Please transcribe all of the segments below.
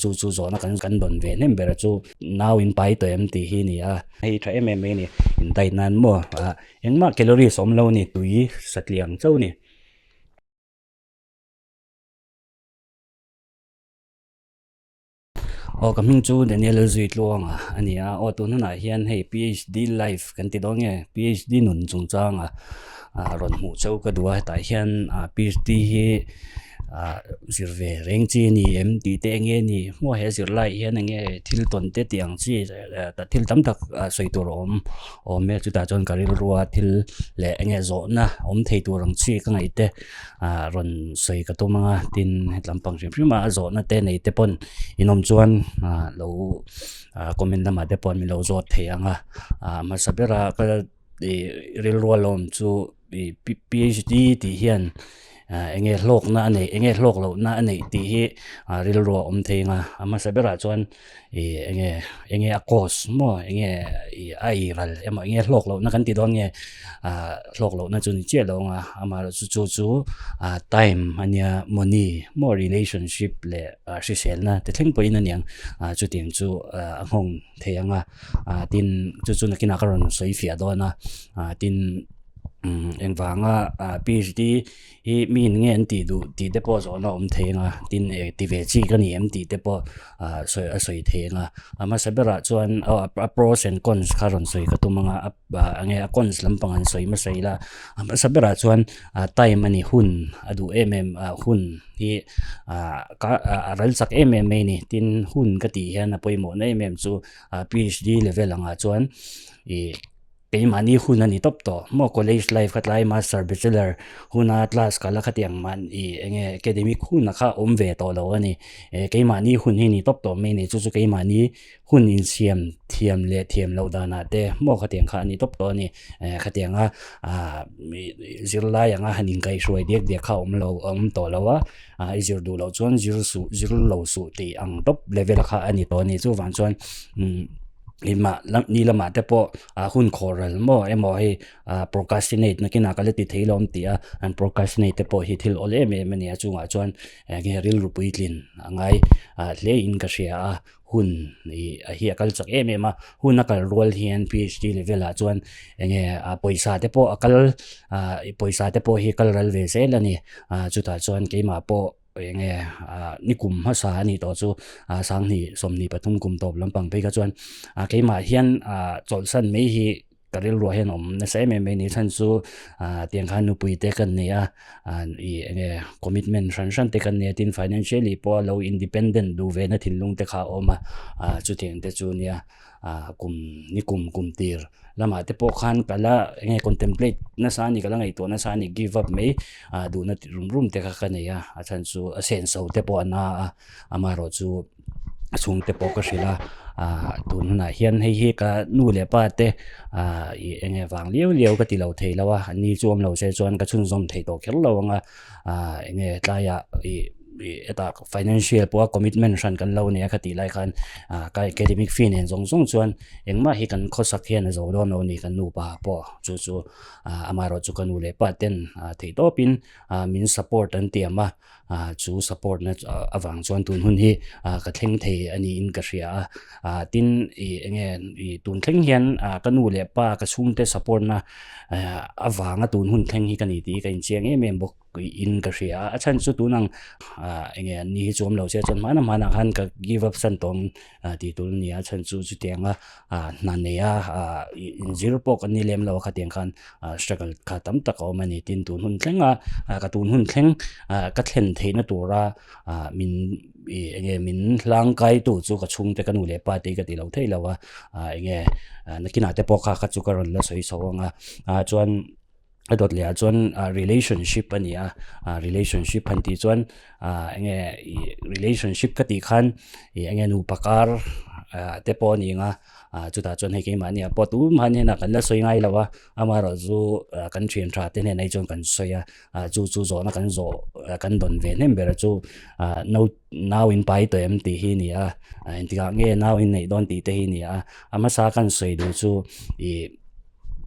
Chu chu zawhna kan kan dawn ve hnem ber chu nau in pai tawh em tih hi a ni a. Hei tha em em mai a ni in diet nan maw ah engmah calories awm lo a ni tui satliah ang chauh a ni. Aw ka hming chu Daniel Zuitluanga a ni a, aw tun hunah hian hei PHD life kan ti dawn nge PHD nun chungchanga ah rawn hmuh chauh ka duh a hetah hian ah PHD hi ah zir ve reng chi a ni em tih te eng nge ni hmuh he zirlai hian eng nge thil tawn te tih ang chi thil tam tak sawi tur a awm awm e chutah chuan ka rilrua thil leh eng nge zawhna awm thei tur ang chi ka ngaih te. ah rawn sawi ka tum ang a tin hetlam pang hrim hrim a a zawhna te nei te pawn in awm chuan ah lo ah comment lamah te pawh min lo zawt thei ang a ah hmasa bera ka ih rilru a lawm chu ih PHD tih hian ah eng nge hlawkna a neih eng nge hlawk lohna a neih tih hi ah rilru a awm thei ang a a hmasa berah chuan ih eng nge eng nge a cost maw eng nge ih a ei ral emaw eng nge hlawk lohna kan ti dawn nge ah hlawk lohna chu ni chiah lo ang a amaherawhchu chu chu ah time a nia money maw relationship leh ah hriselna te thleng pawhin a niang ah chutiang chu ah a nghawng thei ang a ah tin chu chu nakinah ka rawn sawi fiah dawn a ah tin umm engvanga ah PHD hi mi in nge an tih duh tih te pawh zawhna a awm thei ang a tin eh ti ve chi ka ni em tih te pawh ah sawi a sawi thei ang a a hmasa berah chuan aw a pros and cons kha rawn sawi ka tum ang a eng nge a cons lampang an sawi hmasa ila a hmasa berah chuan ah time a ni hun a duh em em ah hun hi ah ka a ral chak em em mai a ni tin hun ka tih hian a pawimawh na em em chu ah PHD level angah chuan ih. Keimahni hun a ni tawp tawh maw college life kha tlai master bachelor huna class kal a khatiang mahni eng nge academic hun a kha awm ve tawh lo a ni eh keimahni hun hi ni tawp tawh mai a ni chu chu keimahni hun insiam thiam leh thiam loh danah te maw khatiang kha a ni tawp tawh a ni eh khatiang a ah zirlai anga han inkaihhruai diak diak kha a awm lo a awm tawh lo a ah i zir duh loh chuan zir suh zir lo suh tih ang tawp level kha a ni tawh a ni chuvang chuan umm. Engmah lam ni lamah te pawh ah hun khawh ral maw emaw hei ah procrastinate nakinah ka la ti thei lo ang tih a an procrastinate te pawh hi thil awl em em a ni a chungah chuan eng nge rilru puitlin a ngai ah hle in ka hria a hun ih hi a kal chak em em a hun a kal rual hian PHD level ah chuan eng nge ah pawisa te pawh a kal ah pawisa te pawh hi a kal ral ve zel a ni ah chutah chuan keimah pawh. Eng nge ah ni kum hmasa a nih tawh chu ah sanghnih 23 kum tawp lampang phei kha chuan ah keimah hian ah chawlhsan mai hi ka rilruah hian awm nasa em em mai a ni chhan chu ah tiang khan nupui te kan nei a ah ih eng nge commitment hran hran te kan nei a tin financially pawh lo independent duh ve na thinlung te kha a awm a ah chutiang te chu nia. ah kum ni kum kum tir lamah te pawh khan ka la eng nge contemplate nasa a ni ka la ngaihtuah nasa a ni give up mai ah duhna ti rum rum te kha ka nei a a chhan chu a senso te pawh a na a amaherawh chu a chhungte pawh ka hrilh a ah tun hunah hian hei hi ka nu leh pa te ah ih eng nge vang liau liau ka ti lo thei lo a an ni chu awm lo se chuan ka chhunzawm thei tawh kher lo ang a ah eng nge tlaiah ih. hetah financial pawha commitment hran kan lo nei a khatih lai khan ah ka academic fee nen zawng zawng chuan engmah hi kan khawsak hian a zo dawn lo a ni kan nupa pawh chu chu ah amaherawh chu ka nu leh pa ten ah theih tawpin ah min support an tiam a ah chu support na avang chuan tun hun hi ah ka thleng thei a niin ka hria a ah tin ih eng nge ih tun thleng hian ah ka nu leh pa ka chhungte support na ah avanga tun hun thleng hi ka ni tih hi ka inchiang em em bawk. in ka hria a a chhan chu tun ang ah eng nge an ni hi chu awm lo se chuan hmanah hmanah khan ka give up san tawh ang ah tih tur a ni a chhan chu chutiang a ah hna nei a ah inzir pawh kan ni lem lo a khatiang khan ah struggle kha tam tak a awm a ni tin tun hun thleng a ah ka tun hun thleng ah ka thlen theihna tura ah min ih eng nge min hlangkai tu chu ka chhungte ka nu leh pa te hi ka ti lo thei lo a ah eng nge nakinah te pawh kha kha chu ka rawn la sawi chho ang a ah chuan. A dawt leh ah chuan ah relationship a ni a ah relationship han tih chuan ah eng nge ih relationship ka tih khan ih eng nge nupa kar ah te pawh a ni ang a ah chutah chuan hei keimahni ah pawh tumah hnenah kan la sawi ngai lo a amaherawh chu ah kan thian tha te hnenah hi chuan kan sawi a ah chu chu zawhna kan zawh kan dawn ve hnem ber chu ah no nau in pai tawh em tih hi a ni a ah engtikah nge nau in neih dawn tih te hi a ni a a hmasa kan sawi duh chu ih.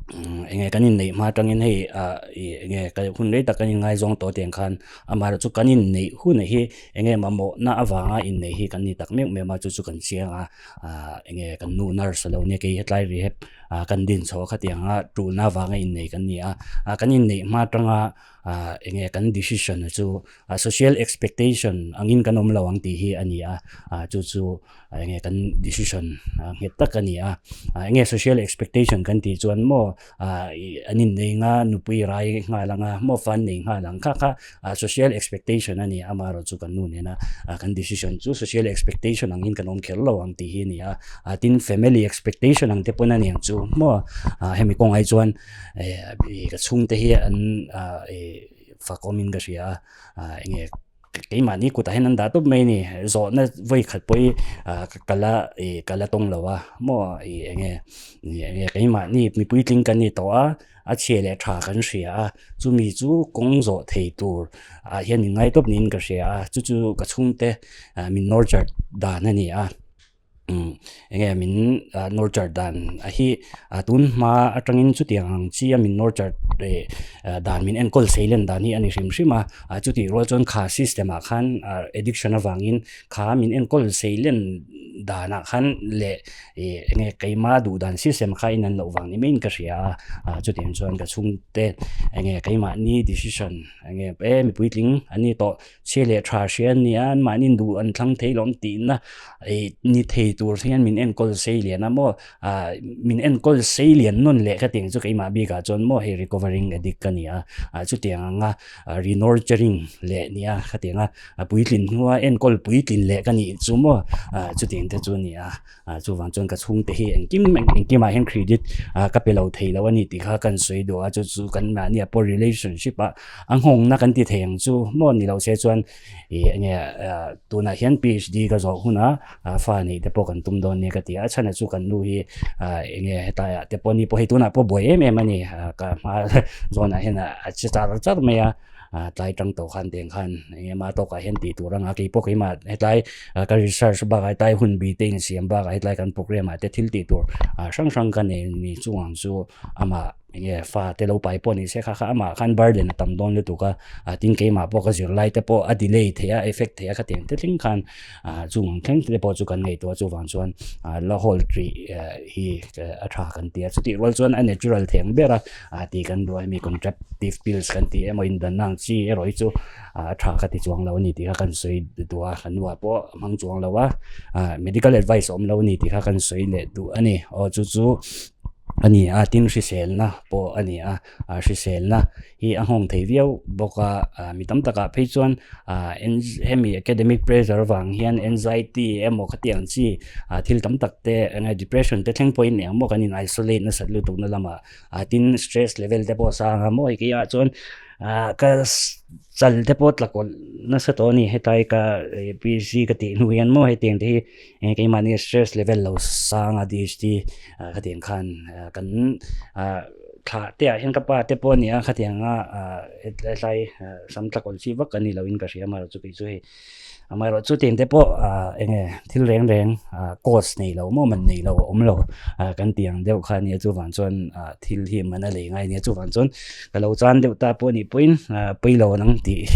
Enge kan inneih hma atangin hei ah ih enge hun rei tak kan inngaizawng tawh tiang khan amaherawhchu kan inneih hun hi enge mamawhna avanga inneih hi kan ni tak meuh meuh a chu chu kan chiang a ah enge kan nu nurse a lo nia kei hetlai rehab ah kan din chho a khatianga tulna avanga inneih kan ni a ah kan inneih hma atanga ah enge kan decision chu ah social expectation angin kan awm lo ang tih hi a ni a ah chu chu. Enge kan decision nghet tak a ni a, enge social expectation kan tih chuan maw an innei nga nupui rai nghal ang a maw fa an nei nghal ang kha kha social expectation a ni a amaherawhchu kan nu nena kan decision chu social expectation angin kan awm kher lo ang tih hi a ni a, tin family expectation ang te pawn a ni ang chu maw hemi kawngah hi chuan ka chhungte hi an fakawmin ka hria a enge. Keimahni kutah hian an dah tawp mai a ni. Zawhna vawi khat pawh hi ka la ih ka la tawng lo a maw ih eng nge ih eng nge keimahni mi puitling kan ni tawh a, a chhia leh tha kan hria a, chumi chu kawng zawh thei tur ah hian min ngai tawp niin ka hria a, chu chu ka chhungte min nawr char dan a ni a. Enge min nurture dan a hi tun hma atangin chutiang ang chi a min nurture dan min enkawl sei len dan hi a ni hrim hrim a chutih rual chuan kha system ah khan addiction avangin kha min enkawl sei len danah khan leh ih enge keima duh dan system kha in an loh vang ni maiin ka hria a chutiang chuan ka chhungte enge keimahni decision enge e mipuitling an ni tawh. Chhia leh tha hria an nia, an mahni duh an thlang thei lawm tihna ih ni thei tur hian min enkawl sei lian a maw ah min enkawl sei lian nawn leh ka tih chu keimah bikah chuan maw hei recovering addict ka ni a, ah chutiang anga renurturing leh nia khatiang a puitlin hnua enkawl puitlin leh ka nih chu maw ah chutiang te chu a ni a. Ah chuvang chuan ka chhungte hi engkim engkimah hian credit ah ka pe lo thei lo a ni tih kha kan sawi duh a chu chu kan mahni ah pawh relationship ah a nghawngna kan ti thei ang chu maw ni lo se chuan ih enge ah tunah hian PhD ka zawh hunah ah fa neih te pawh kan tum dawn nia ka ti a a chhan ah chu kan nu hi ah enge hetlai ah te pawh ni pawh hei tunah pawh buai em em a ni ah ka hma zawnah hian a che char char mai a. Ah tlai tang tawh khan tiang khan eng emaw tawkah hian tih tur anga keipawh keimah hetlai ka research bakah hetlai hun bi te insiam bakah hetlai kan programme ah te thil tih tur ah hrang hrang ka nei ni chungah chu amah eng nge fa te lo pai pawh ni se kha kha amah khan burden a tam dawn lutuk a ah tin keimah pawh ka zirlai te pawh a delay theih a effect theih a khatiang te thleng khan ah chung ang thleng te pawh chu kan ngaihtuah chuvang chuan ah la hold rih hi a tha kan ti a chutih rual chuan a natural thei ang ber a. Ah tih kan duh a hemi contraceptive pills kan tih emaw indanna ang chi erawh hi chu ah a tha ka ti chuang lo a ni tih kha kan sawi duh a kan nuah pawh a hmang chuang lo a ah medical advice a awm lo a ni tih kha kan sawi leh duh a ni aw chu chu a ni a tin hriselna pawh a ni a ah hriselna hi a nghawng thei viau bawk a ah mi tam takah phei chuan ah hemi academic pressure avang hian anxiety emaw khatiang chi ah thil tam tak te eng nge depression te thleng pawhin eng emaw kan in isolate nasat lutuk na lamah ah tin stress level te pawh a sang a maw hei keiah chuan ah ka chal te pawh tla kawlh nasa tawh a ni hetlai ka P_H_D ka tih hnu hian maw hetiang te hi eng keimahni stress level lo sang a D_H_D ah khatiang khan kan ah thlah te ah hian ka pa te pawh a ni a khatiang a ah hetlai sam tla kawlh chi vak a ni lo in ka hria amaherawhchu kei chu hei. Amaherawhchu chu tiang te pawh ah eng nge thil reng reng ah cost nei lo maw man nei lo a awm lo ah kan tih ang deuh kha a nia chuvang chuan ah thil hi man a lei ngai a nia chuvang chuan ka lo chan deuh ta pawh a nih pawhin ah pawi lo ang tih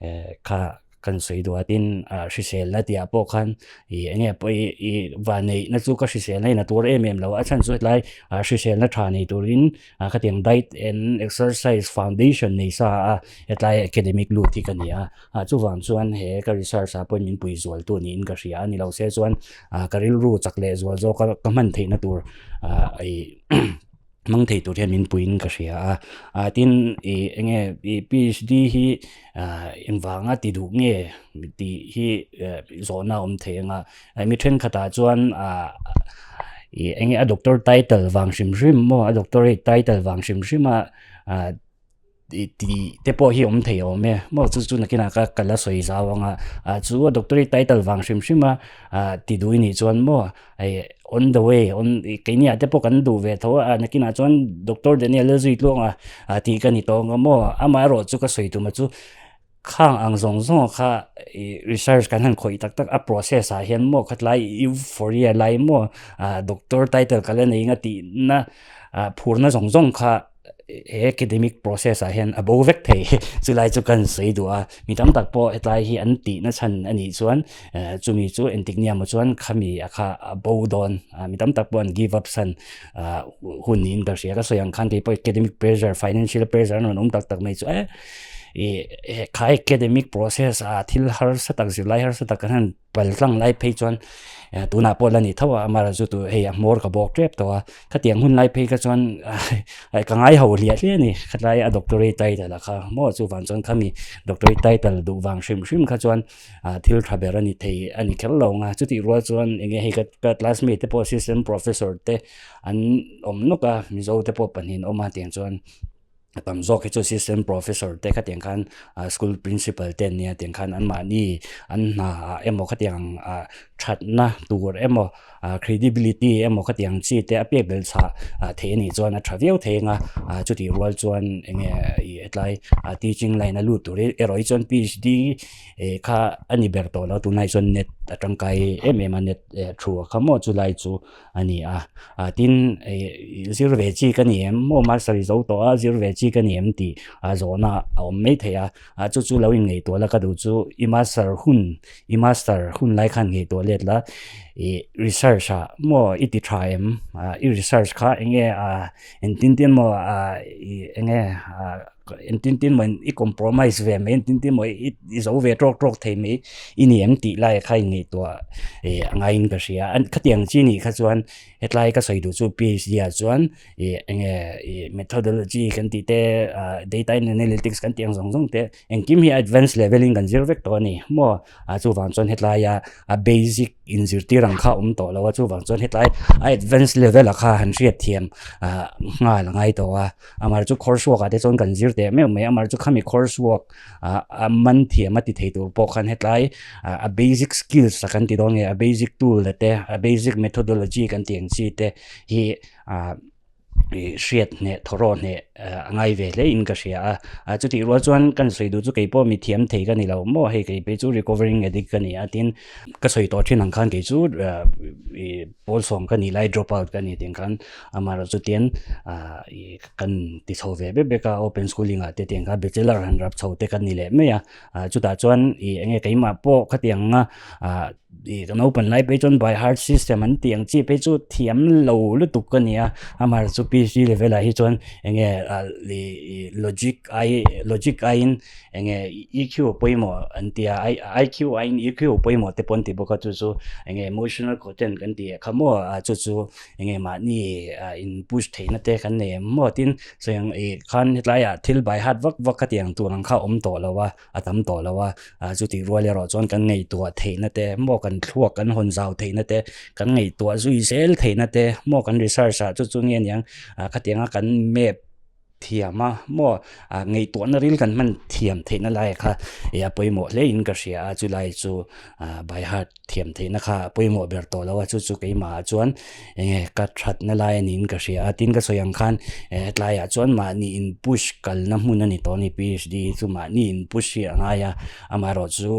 eh kha kan sawi duh a tin ah hriselna tih ah pawh khan ih eng nge pawh ih ih vanneihna chu ka hriselna in a tur em em lo a chhan chu hetlai ah hriselna tha nei turin ah khatiang diet and exercise foundation nei sa a hetlai academic lut hi ka ni a. Ah chuvang chuan he ka research ah pawhin min pui zual tu niin ka hria a ni lo se chuan ah ka rilru chak leh zual zawk a ka hman theihna tur ah ih hmang thei tur hian min puiin ka hria a ah tin ih eng nge ih PhD hi ah engvanga ti duh nge tih hi eh zawhna a awm thei ang a mi thenkhatah chuan ah ih eng nge a doctor title vang hrim hrim maw a doctorate title vang hrim hrim a ah. Tih te pawh hi awm thei awm e maw chu chu nakinah ka ka la sawi zau ang a ah chu a doctorate title vang hrim hrim a ah ti duh i nih chuan maw hei on the way on keini ah te pawh kan duh ve tho a nakinah chuan doctor Daniel Lalzuitluanga ah tih ka ni tawh ang a maw amaherawhchu ka sawi tum a chu. Khang ang zawng zawng kha ih research kan han khawih tak tak a process ah hian maw khatlai euphoria lai maw ah doctor title ka la nei nga tih na ah phurna zawng zawng kha he academic process ah hian a bo vek thei chulai chu kan sawi duh a mi tam tak pawh hetlai hi an tih na chhan a nih chuan eh chumi chu engtik nia maw chuan khami a kha a bo dawn ah mi tam tak pawh an give up san ah hun niin ka hria ka sawi ang khan keipawh academic pressure financial pressure an rawn awm tak tak mai chu eh. Ih kha academic process ah thil harsa tak zirlai harsa tak kan han pal tlang lai phei chuan tunah pawh la ni tho a amaherawh chu tu hei a hmawr ka bawk tep tawh a khatiang hun lai phei kha chuan ka ngai ho hliah hliah a ni khatlai a doctorate title ah kha maw chuvang chuan khami doctorate title duh vang hrim hrim kha chuan thil tha ber a ni thei a ni kher lo ang a chutih rual chuan eng nge hei ka classmate te pawh assistant professor te an awm nawk a mizo te pawh pahnih an awm a tiang chuan. A tam zawk hi chu assistant professor te khatiang khan ah school principal te an nia tiang khan anmahni an hna ah emaw khatiang ah thatna tur emaw ah credibility emaw khatiang chi te a pek belh chhah ah theih anih chuan a tha viau thei ang a ah chutih rual chuan eng nge ih hetlai ah teaching line a lut tur erawh hi chuan PHD eh kha a ni ber tawh lo tunlai chuan net a tangkai em em a net thu a kha maw chulai chu. A ni a, ah tin ih zir ve chi ka ni em maw master i zo tawh a zir ve chi ka ni em tih ah zawhna a awm mai thei a, ah chu chu lo inngaihtuah la ka duh chu i master hun i master hun lai khan ngaihtuah let la ih research ah maw i ti tha em ah i research kha eng nge ah engtin tin maw ah ih eng nge ah. Engtin tin maw i compromise ve mai engtin tin maw i i zo ve tawk tawk thei mai i ni em tih lai kha inngaihtuah ih a ngaiin ka hria a khatiang chi nih kha chuan hetlai ka sawi duh chu PHD ah chuan ih eng nge ih methodology kan tih te ah data analytics kan tih ang zawng zawng te engkim hi advance level in kan zir vek tawh a ni maw ah chuvang chuan hetlai a a basic inzirtir ang kha a awm tawh lo a chuvang chuan hetlai a advance level ah kha han hriatthiam ah nghal a ngai tawh a. Amar chu khawr suak ah te chuan kan zir teh meuh mai a, amar chu khami khawr suak ah a man thiam a ti thei tur pawh khan hetlai ah a basic skills a kan ti dawn nge a basic tool te a basic methodology kan tih ang chi te hi ah ih hriat hneh thawraw hneh a ngai ve hle in ka hria a, ah chutih rual chuan kan sawi duh chu kei pawh mi thiam thei ka ni lo maw hei kei phei chu recovering addict ka ni a tin ka sawi tawh thin ang khan kei chu ah ih pawl sawm ka nih lai drop out ka ni tih ang khan. Amaherawh chu tian ah ih kan ti chho ve bek bek a open schooling ah te tiang kha bachelor han rap chho te kan ni leh mai a ah chutah chuan ih eng nge keimah pawh khatiang a ah ih ka naupang lai phei chuan by heart system an tih ang chi phei chu thiam lo lutuk ka ni a amaherawh chu PHD level ah hi chuan eng nge ah ih logic ai logic aiin eng nge EQ a pawimawh an ti a IQ aiin EQ a pawimawh te pawh an ti bawk a chu chu eng nge emotional quotient kan tih kha maw ah chu chu. Enge mahni in push theihna te kan nei em maw tin sawi ih khan hetlaiah thil by heart vak vak khatiang tur ang kha a awm tawh lo a a tam tawh lo a ah chutih rual erawh chuan kan ngaihtuah theihna te maw kan thluak kan hawn zau theihna te kan ngaihtuah zui zel theihna te maw kan research ah chu chu nge niang ah khatianga kan map thiam a maw ah ngaihtuahna ril kan hman thiam theihna lai kha ih a pawimawh hle in ka hria a chulai chu ah by heart thiam theihna kha a pawimawh ber tawh lo a chu chu keimah ah chuan eng nge ka thatna lai a niin ka hria a tin ka sawi ang khan eh hetlaiah chuan mahni in push kalna hmun a ni tawh a ni PHD chu mahni in push hi a ngai a amaherawh chu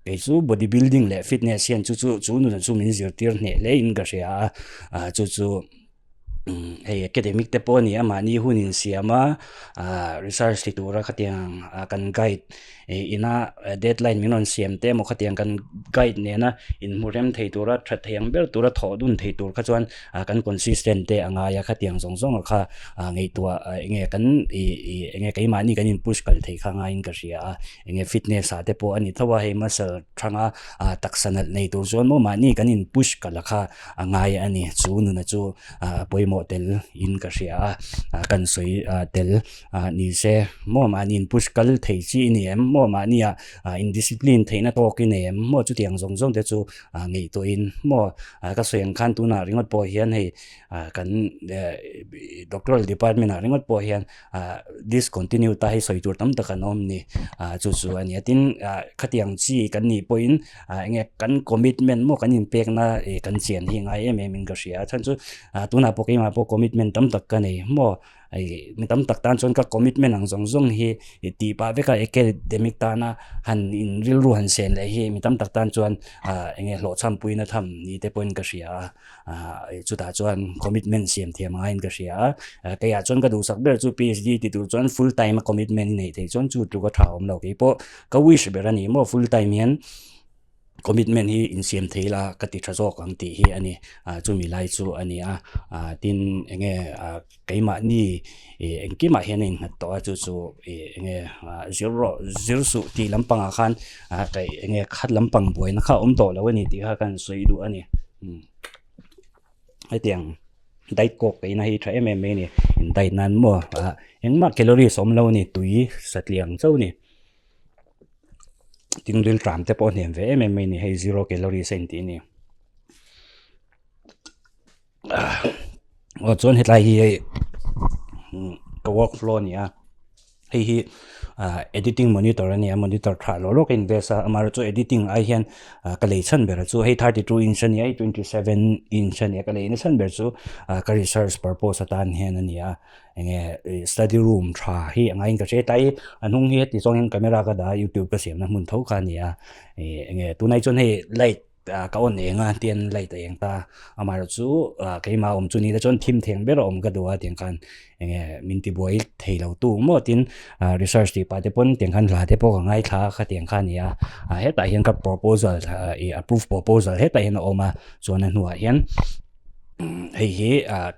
kei chu body building leh fitness hian chu chu chu nun chu min zirtir hneh hle in ka hria a ah chu chu. Hei academic te pawh a ni a mahni hun insiam a ah research ti tura khatiang ah kan guide ih ina deadline min rawn siam te emaw khatiang kan guide nena inhmu rem thei tura tha thei ang ber tura thawh dun thei tur kha chuan ah kan consistent te a ngai a khatiang zawng zawng ah kha ah ngaihtuah eng nge kan ih ih eng nge keimahni kan in push kal thei kha ngaiin ka hria a eng nge fitness ah te pawh a ni tho a hei muscle thanga ah taksa nalh nei tur chuan maw mahni kan in push kal a kha. A ngai a ni chu nuna chu a pawimawh tel in ka hria a kan sawi tel ni se maw mahni in push kal thei chi i ni em maw mahni ah in discipline theihna tawk i nei em maw chutiang zawng zawng te chu ngaihtuah in maw ka sawi ang khan tunah ringawt pawh hian hei kan doctoral department ah ringawt pawh hian ah discontinue ta hi sawi tur tam tak an awm ni ah chu chu a ni a tin ah khatiang chi kan nih pawhin ah eng nge kan commitment maw kan inpekna ih kan chian hi ngai em em in ka hria a chhan chu ah tunah pawh keimah pawh commitment tam tak ka nei maw. Hei mi tam tak tan chuan ka commitment ang zawng zawng hi tih pah vek a academic tana han in rilru han sen leh hi mi tam tak tan chuan ah eng nge hlawhchham puina tham ni te pawhin ka hria a ah chutah chuan commitment siam thiam ngaiin ka hria a keiah chuan ka duhsak ber chu PhD ti tur chuan full time a commitment i neih theih chuan chu tluk a tha awm lo keipawh ka wish ber a ni maw full time hian. Commitment hi insiam thei ila ka ti tha zawk ang tih hi a ni. Ah chumi lai chu a ni a. Ah tin eng nge ah keimahni ih engkimah hian a innghat tawh a chu chu ih eng nge ah zir rawh zir suh tih lampangah khan ah kaih eng nge khat lampang buaina kha a awm tawh lo a ni tih kha ka han sawi duh a ni. Umm hetiang diet coke eina hi tha em em mai a ni. In diet nan maw ah engmah calories a awm lo a ni tui satliah ang chauh a ni. Tin ril tram te pawh a hnem ve em em mai a ni hei zero calories a intih a ni aw chuan hetlai hi hei ka work flow a ni a hei hi ah editing monitor a ni a monitor tha lawk lawk a invest a amaherawhchu editing ai hian ah ka lei chhan ber chu hei 32 inch a ni a hei 27 inch a ni a ka lei na chhan ber chu ah ka research purpose atan hian a ni a. Enge study room tha hi a ngaiin ka hre tlai a hnung hi heti zawng hian camera ka dah a youtube ka siamna hmun tho kha a ni a ih enge tunah hi chuan hei light ah ka on eng a tian light a eng ta amaherawh chu ah keimah awm chu ni te chuan thim theng ber a awm ka duh a tiang khan enge min ti buai thei lo tu maw tin ah research tih pah te pawn tiang khan hla te pawh ka ngaithla a khatiang kha a ni a ah hetah hian ka proposal ih approve proposal hetah hian a awm a chuan a hnuah hian hei hi ah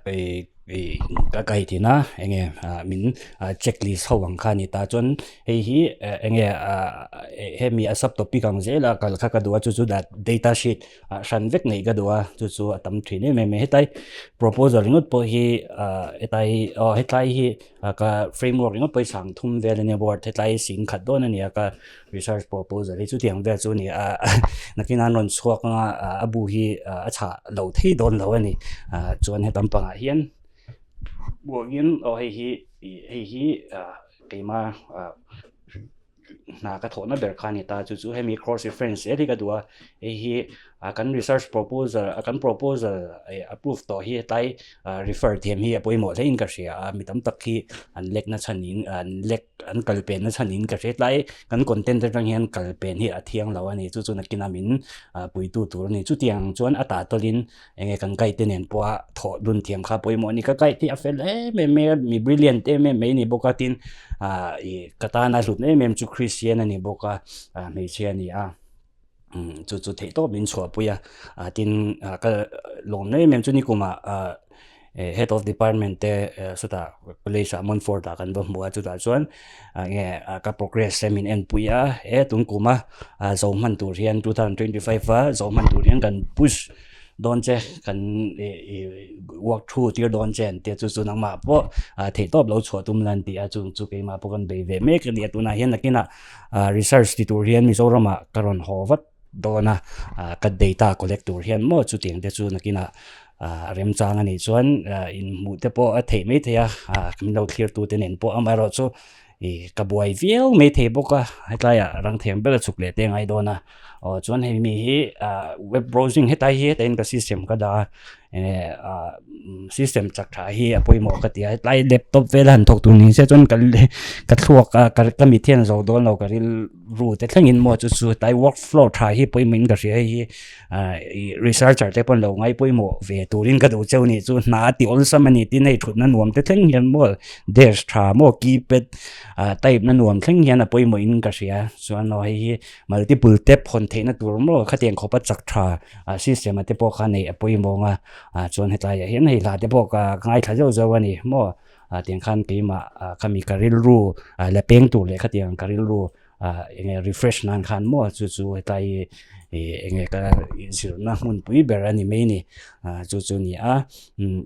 ih ka kai thin a enge ah min ah checklist ho ang kha a ni ta chuan hei hi enge ah hemi a sub topic ang zel a kal kha ka duh a chu chu data sheet ah hran vek neih ka duh a chu chu a tam thin em em a hetlai proposal ringawt pawh hi ah hetlai aw hetlai hi ka framework ringawt pawh hi sang thum vel a nia board hetlai sing khat dawn a ni a ka research proposal hi chutiang vel chu a ni a nakin an rawn chhuak anga a bu hi a chhah lo thei dawn lo a ni ah chuan hetam pangah hian buangin aw hei hi ih hei hi ah keima ah hna ka thawhna ber kha a ni ta chu chu hemi cross reference zel hi ka duh a hei hi ah kan research proposal ah kan proposal ih approve tawh hi hetlai ah refer thiam hi a pawimawh hlein ka hria a mi tam tak hi an lek na chhanin an lek an kal pen na chhanin ka hria tlai kan content atang hian kal pen hi a thiang lo a ni chu chu nakin a min ah puitu tur a ni chutiang chuan a tah tawlhin eng nge kan guide te nen pawha thawh dun thiam kha pawimawh a ni ka guide hi a fel em em mai a mi brilliant em em mai a ni bawk a tin ah ih ka tana hlut em em chu Christian a ni bawk a ah hmeichhia a ni a chu chu theih tawp min chhuahpui a ah tin ah ka lawmna em em chu nikumah ah head of department te sawtah college ah Montfort ah kan va hmu a chutah chuan ah nge ka progress te min enpui a he tun kuma ah zo hman tur hian 2025 a zo hman tur hian kan push dawn che kan ih ih work through tir dawn che an tia chu chu nangmah pawh ah theih tawp lo chhuah tum la an ti a chu chu keimah pawh kan bei ve mek a ni a tunah hian nakinah ah research ti tur hian Mizoram ah ka rawn haw vat dawn a ah ka data collect tur hian maw chutiang te chu nakinah ah remchang a nih chuan ah inhmuh te pawh a theih maithei a ah min lo thlir tu te nen pawh amaherawhchu ih ka buai viau maithei bawk a hetlaiah rang thiam ber a chhuk leh te a ngai dawn a aw chuan hei mi hi ah web browsing hetlai hi heta in ka system ka dah a eng ah system chak tha hi a pawimawh ka ti a hetlai laptop vel a han thawk tur ni se chuan ka ka thluak a ka mit hian zo dawn lo ka rilru te thlengin maw chu chu hetlai work flow tha hi pawimawh in ka hria hei hi ah ih researcher te pawn lo ngai pawimawh ve turin ka duh cheu a nih chu hna a ti awlsam a ni tin hei thutna nuam te thleng hian maw desk tha maw keypad ah type na nuam thleng hian a pawimawh in ka hria chuan aw hei hi multiple tab hawn theihna tur maw khatiang khawpa chak tha ah system ah te pawh kha neih a pawimawh ang a ah chuan hetlaiah hian hei hla te pawh ka ngaithla zeuh zeuh a ni maw ah tiang khan keimah ah khami ka rilru ah la peng tur leh khatiang ka rilru ah eng nge refresh nan khan maw chu chu hetlai hi ih eng nge ka inzirna hmunpui ber a ni mai a ni ah chu chu a ni a umm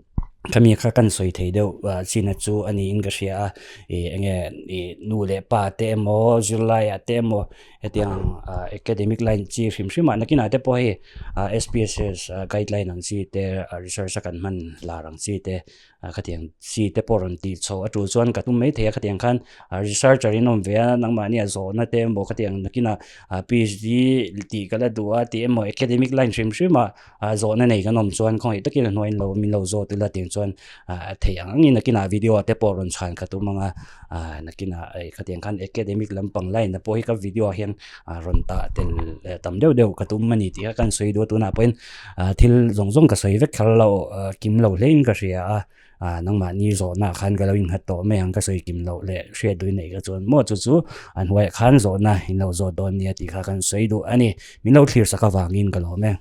khami kha kan sawi thei deuh ah china chu a niin ka hria a ih eng nge ih nu leh pa te emaw zirlaiah te emaw Hetiang academic line chi hrim hrim ah nakinah te pawh hei SPSS guideline ang chi te research a kan hman lar ang chi te khatiang chi te pawh rawn tih chhoh a tul chuan ka tum mai thei a khatiang khan researcher in awm ve a nangmahni a zawhna te emaw khatiang nakinah PhD tih ka la duh a tih emaw academic line hrim hrim ah zawhna nei kan awm chuan khawngaih takin a hnuaiin lo min lo zawt ila tiang chuan. chuan a theih ang angin nakinah video ah te pawh rawn chhan ka tum ang a ah nakinah khatiang khan academic lampang line ah pawh hi ka video ah hian ah rawn tah tel tam deuh deuh ka tum a ni tih kha kan sawi duh a tunah pawhin ah thil zawng zawng ka sawi vek kher lo ah kim lo hlein ka hria a ah nangmahni zawhna ah khan ka lo innghat tawh mai ang ka sawi kim loh leh hriat duh neih ka chuan maw chu chu a hnuaiah khan zawhna in lo zawt dawn nia tih kha kan sawi duh a ni min lo thlir sak avangin ka lawm e.